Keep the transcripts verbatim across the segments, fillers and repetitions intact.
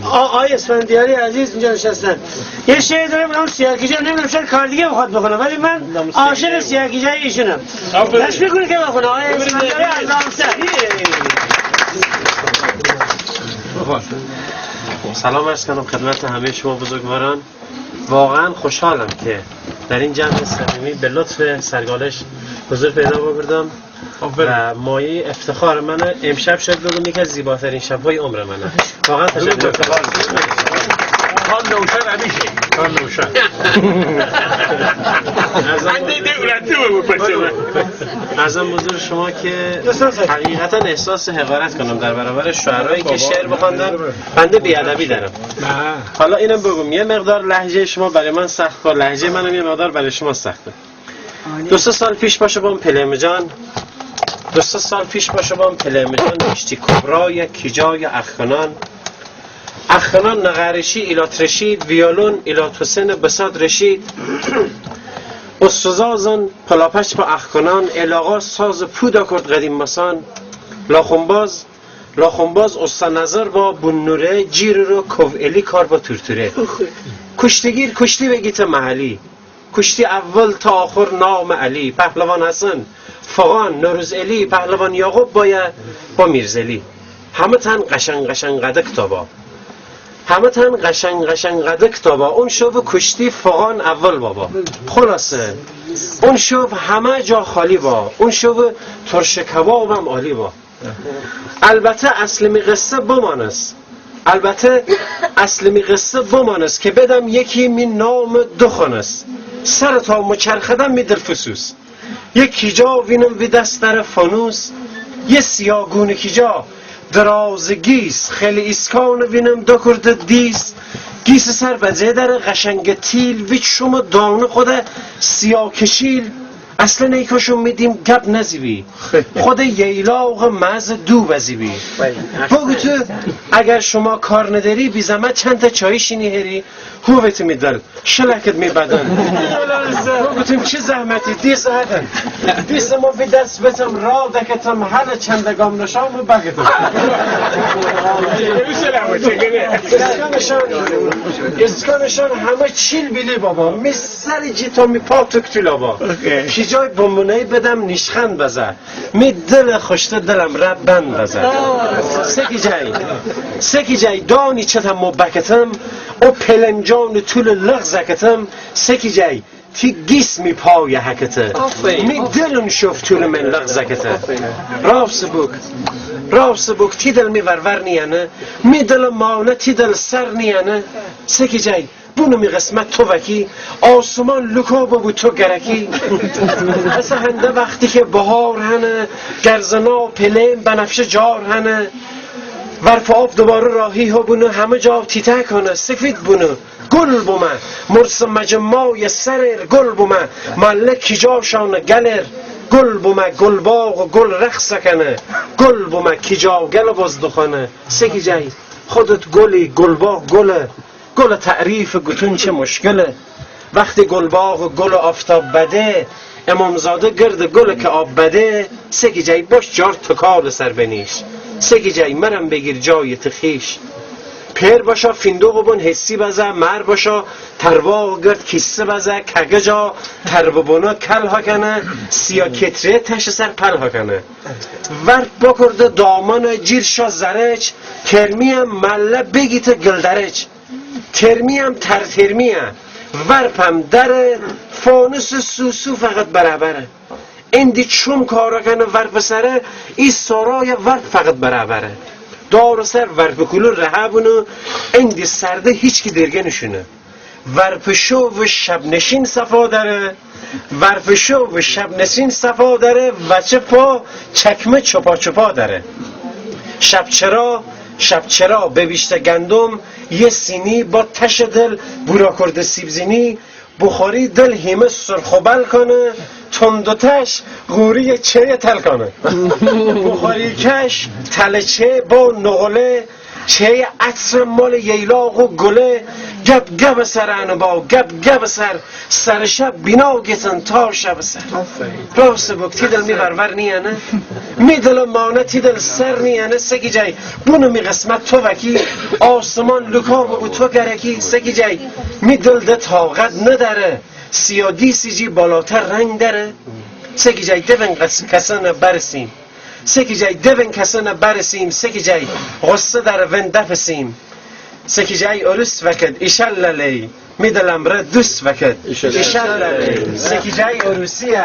آ-، آقای اسفندیاری عزیز اینجا نشستن. یه شعر دارم، اون سیاکیجا، نمی‌دونم، شاید کار دیگه بخواد بخونه، ولی من عاشق سیاکیجای ایشونم. آفرین. تشویق کنید که بخونه، آقای اسفندیاری از نامسر. سلام عرض کنم خدمت همهٔ شما بزرگواران. واقعاً خوشحالم که در این جمع صمیمی به لطف سرگالش حضور پیدا بکردم. آفرین. و مایهٔ افتخار منه. امشب شاید بگم یکی از زیباترین شب‌های عمر منه. واقعاً تشکر. خان نوشن همیشه. خان نوشن. عرضم، عرضم حضور شما که حقیقتاً احساس حقارت کنم در برابر شعرایی که شعر بخواندن. بنده بی‌ادبی دارم. حالا اینم بگم، یه مقدار لهجهٔ شما برای من سخت بود، لهجهٔ منم یه مقدار برای شما سخته. دو سه سال پیش باشه بام پلمجان، دو سه سال پیش باشه بام پلمجان، اشتی کبرای کیجای اخنان، اخنان نقارشی ایلات رشید، ویولون ایلات حسین بساط رشید، و سزازن پلاپچ با اخنان، علاقه ساز پودا کرد قدیم مسان، لاخونباز، لاخونباز استا نظر با بون نوره، جیر رو کوو الی کار با تورتوره. کشتیگیر کشتی بگیته محلی. کشتی اول تا آخر نام علی، پهلوان حسن، فغان، نوروز الی، پهلوان یعقوب بایه با میرزلی. همه‌تان قشنگ قشنگ قده کتابا. همه‌تان قشنگ قشنگ قده کتابا. اون شو کشتی فغان اول بابا. خلاصه، اون شو همه جا خالی با. اون شو ترش کبابم عالی با. البته اصل می قصه بمانست. البته اصل می قصه بمانست که بدم یکی می نام دخوانست. سر تا مو چرخدم می دل فسوس. یه کیجا وینم وی دست دره فانوس. یه سیاگون کیجا دراز گیس. خیلی ایسکان وینم دکرده دیس. گیس سر بزه دره قشنگ تیل. وی چوم دانه خوده سیاکشیل. اصلاً ای کاشون می‌دیم گپ نزیبی. خود ییلاق مز دو بزیبی. بگو تو اگر شما کار نداری، بی زحمت چند تا چایی شینی هری، هووت می دل، شلکت می بدن. بگو تو چی زحمتی، دیس هدن. دیس مو بی دست بتم، را دکتم، هر چند گام نشام بگتم. اسکانشان، اسکانشان همه چیل بیلی بابا. می سر جی تا می پا تک تولا با. اوکی. کیجای بمونه‌ای بدم نیشخند بزه. می دل خوشته دلم ره بند بزه. سکی جای، سکی جای دانی چتم مو بکتم. او پلنجان طول لغز کتم. سکی جای تی گیس می پای هکته. آفرین. می دل اون شوف طول من لغز کته. آفرین. راب سبوک، راب سبوک تی دل می ورور نیانه. می دل مانه تی دل سر نیانه. سکی جای بونو می قسمت تو وکی، آسمان لوکا ببو تو گرکی. اسه هنده وقتی که بهار هنه، گرزنا پلین بنفشه جار هنه. ورف آب دوباره راهی هو بونو، همه جا تیته کنه، سفید بونو. گل بومه، مرس مجمای سرر، گل بومه، مله کیجا شانه گلر. گل بومه، گلباغ و گل رقص کنه. گل بومه، کیجا گل باز دخانه. سکی جای، خودت گلی، گلباغ گله. گل تعریف گوتون چه مشکله؟ وقتی گلباغ گل آفتاب بده، امامزاده گرد گل که آب بده، سکی جای باش جار تکال سر بنیش. سکی جای مرم بگیر جای تخیش. پئر باشا فیندوق بون حسی بزه، مر باشا ترواق گرد کیسه بزه، کگه جا تر ببونه کل هکنه، سیا کتره تش سر پل هکنه. ورپ بکرده دامن جیر شا زرچ، ترمیه مله بگیته گلدرچ. ترمی‌ام تر ترمیه، ورپم دره، فانوس سوسو فقط برابره. اندی چوم کارا کنه ورپ سره، ای سارای ورپ فقط برابره. دار سر ورپ کلو رها بونو، اندی سرده هیچکی درگه نشونه. ورپ شو و شب نشین صفا دره، ورپ شو و شب نشین صفا دره، وچه پا چکمه چپا چپا دره. شب چرا، شب چرا ببیشته گندم، یه سینی با تش دل بورا کرده سیب‌زینی، بخوری دل هیمه سرخ و بل کنه، تند و تش غوری چه تل کنه. بخوری کش تله چه با نغله، چه عطر مال ییلاق و گله، گب گب سر انه با، گب گب سر، سر شب بینا گیتن تا شب سر. راست بوگو تی دل می برور نیه نه، می دل مانه تی دل سر نیه نه. سکی جای بونو می قسمت تو وکی، آسمان لوکا بوبو تو گرکی. سکی جای می دل ده طاقت نداره، سیادی سی جی بالاتر رنگ داره. سکی جای دوین قس-، کسانه برسیم. سکی جای دوین کسانه برسیم، سکی جای غصه دره وین دپسیم. سکی جای عروس وکد ایشالله لی، می دل امره دوست وکد ایشالله لی. سکی جای عروسیه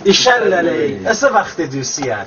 ایشالله لی، اسه وقت دوسیه.